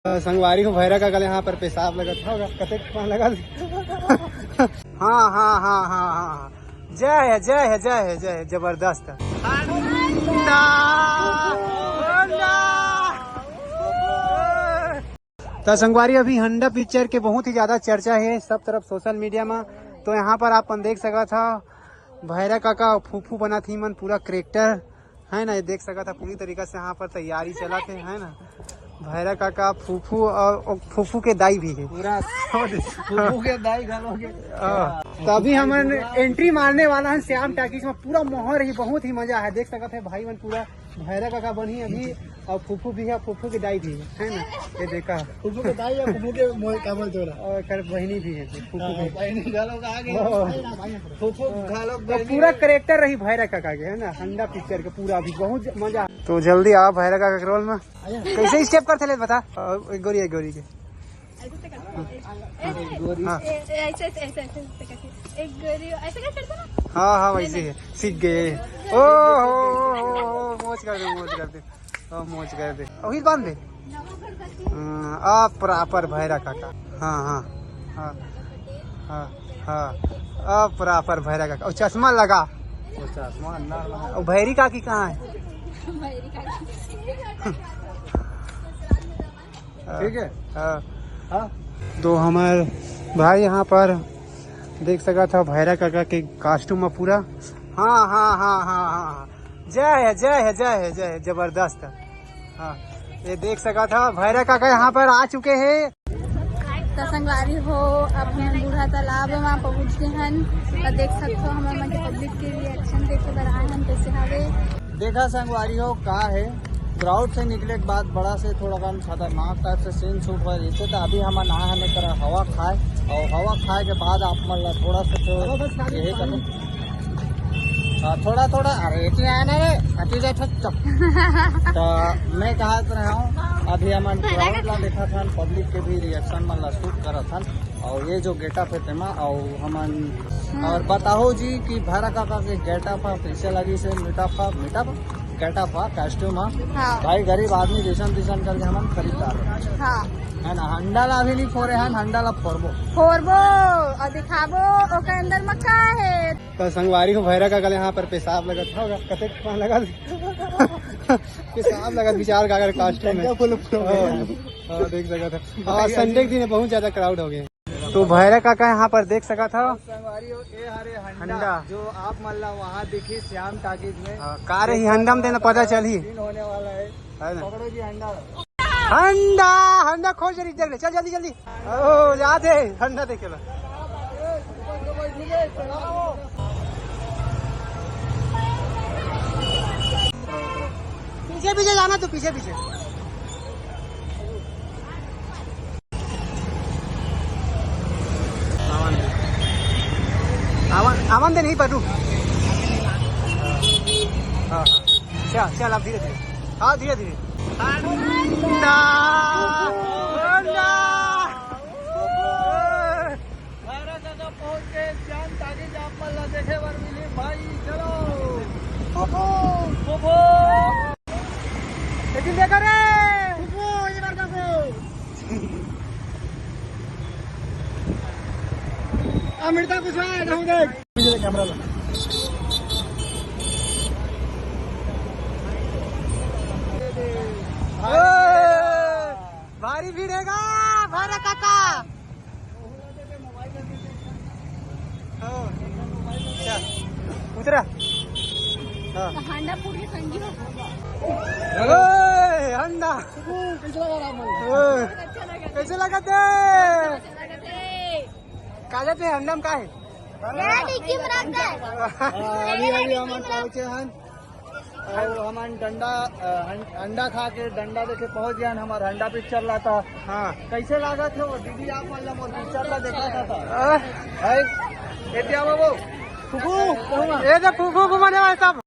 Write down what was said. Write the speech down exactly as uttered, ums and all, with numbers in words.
संगवारी हो, भैरा काका ल यहाँ पर पेशाब लगत होगा, कतेक पान लगा। हाँ, हाँ, हाँ, हाँ, हाँ। जय है, जय है, जय है, जय है, जबरदस्त। त संगवारी, अभी हंडा पिक्चर के बहुत ही ज्यादा चर्चा है सब तरफ सोशल मीडिया में। तो यहाँ पर आप मन देख सकत हो, भैरा काका फूफू बनत ही मन, पूरा करेक्टर है ना, ये देख सकत हो पूरी तरीका से यहाँ पर तैयारी चलत है, है ना। भैरा काका, फूफू और, और फूफू के दाई भी है। पूरा फूफू के दाई घलो के। हाँ, तो अभी हमन एंट्री मारने वाला है श्याम टाकीज में। पूरा माहौल ही बहुत ही मजा है, देख सकत है भाई मन, पूरा भैरा काका बनही अभी, और फूफू भी है, फूफू के दाई भी है, है ना, ये देखा। फूफू के दाई या फूफू के मोए का बोलते होला? और एकर बहिनी भी है, फूफू हाँ, के। बहिनी घलो का आगे। हाँ। फूफू घलो तो बहिनी पूरा है। करेक्टर रही भैरा काका के, है ना, हंडा पिक्चर के पूरा भी बहुत मजा। तो जल्दी आओ भैरा काका के रोल में। कैसे स्टेप करथे ले बता। और एक गोरी, एक गोरी के। ऐसे करते हैं। हाँ। ए, ए, ऐसे, ऐसे, ऐसे, ऐसे, ऐसे करते हैं। एक गोरी, ऐसे क्या करते ना? हाँ, हाँ, वैसे ही। सीख गए। ओ हो, हो, हो, हो, मौज कर दे, मौज कर दे। ओ, मौज कर दे। वही बांध दे। हाँ, आ प्रॉपर भैरा काका। हाँ, हाँ, हाँ, हाँ, हाँ। आ प्रॉपर भैरा काका। और चश्मा लगा। वो चश्मा अंदर लगा। और भैरी काकी कहाँ है? ठीक है। हाँ। हाँ। तो हमार भाई यहाँ पर देख सकत हो भैरा काका के कॉस्ट्यूम में पूरा। हाँ, हाँ, हाँ, हाँ, हाँ। जय है, जय है, जय है, जय है, जबरदस्त। हाँ, ये देख सकत हो भैरा काका यहाँ पर आ चुके हैं। त संगवारी हो, अब हमन बूढ़ा तालाब म पहुंच गए हन। त देख सकत हो, हमन मन के पब्लिक के रिएक्शन देखे बर आए हन, कैसे हवे। देखा संगवारी हो, का है, क्राउड से निकले के बाद बड़ा से थोड़ा कन खतरनाक टाइप से सीन शूट हो जैसे। तो अभी हम आए हन एक तरह हवा खाए, और हवा खाए के बाद आप मन ला थोड़ा सा तो यही करूँ। हाँ, थोड़ा थोड़ा, अरे, इतने आए ना रे, कटी जाए, चुप, चुप। तो मैं कहा तो रहा हूँ, अभी हमन क्राउड ला देखत हन, पब्लिक के भी रिएक्शन मन ला शूट करत हन, और ये जो गेटअप है तेमा, और हमन, हम्म। और बताओ जी कि भैरा काका के गेटअप हा कैसे लगिस हे, मीटअप हा, मीटअप, गेटअप हा, कॉस्ट्यूम हा। हाँ। भाई गरीब आदमी जैसन तैसन करके हमन खरीददार हन। हाँ। है ना, हंडा ला अभी नहीं फोरे हन, हंडा ला फोरबो। फोरबो और दिखाबो ओकर अंदर में का है। तो संगवारी हो भैरा काका के यहाँ पर पेशाब लगत होगा, कतेक पान लगा। पेशाब लगत विचार का अगर कॉस्ट्यूम में। गंजा फूल फूल। हाँ, हाँ, देख सकत हो। हाँ, संडे के दिन बहुत ज्यादा क्राउड हो गए। तो भैरा काका यहाँ पर देख सकत हो। संगवारी हो, ए हरे हंडा, हंडा। जो आप मन ला वहाँ दिखी श्याम टाकीज में। हाँ, का रही हंडा में देना पता चलही। सीन होने वाला है। है ना? पकड़ो जी हंडा। हंडा, हंडा खोज रही, देख ले, चल जल्दी, जल्दी। ओ, याद है, हंडा देखे ला। पीछे पीछे जाना तू, पीछे पीछे। आवन दे। आवन, आवन दे नहीं पटू। हाँ, हाँ। चल, चल, अब धीरे धीरे। हाँ, धीरे धीरे। हंडा, हंडा। भैरा काका पहुंच के श्याम टाकीज आप मन ला देखे बर मिली भाई, चलो। फूफू, फूफू। लेकिन देखो रे। फूफू, ये बार का फूफू। अमृता कुशवाहा, रहू देख। पीछे देख कैमरा ला। ए, भारी भीड़ हैगा, भैरा काका। हाँ। अच्छा, उतरा। हाँ। हंडा फूट के संगी हो। ए, हंडा। कैसे लगा राम भाई? ए, कैसे लगा थे? अच्छा लगा थे। काजा थे हंडा में का है? मेरा डिग्गी में रख दे। हाँ, अभी, अभी हम पहुंचे हैं। और हमन डंडा, अ, हं-, अंडा खा के डंडा देखे पहुंच गए हन, हमार हंडा पिक्चर ला था। हाँ। कैसे लागत हे वो दीदी, आप मतलब मोर पिक्चर ला देखा था, था। हाँ। है? ए दिया बाबू, फूफू, कहूँगा। ए दे फूफू घुमाने वाले सब।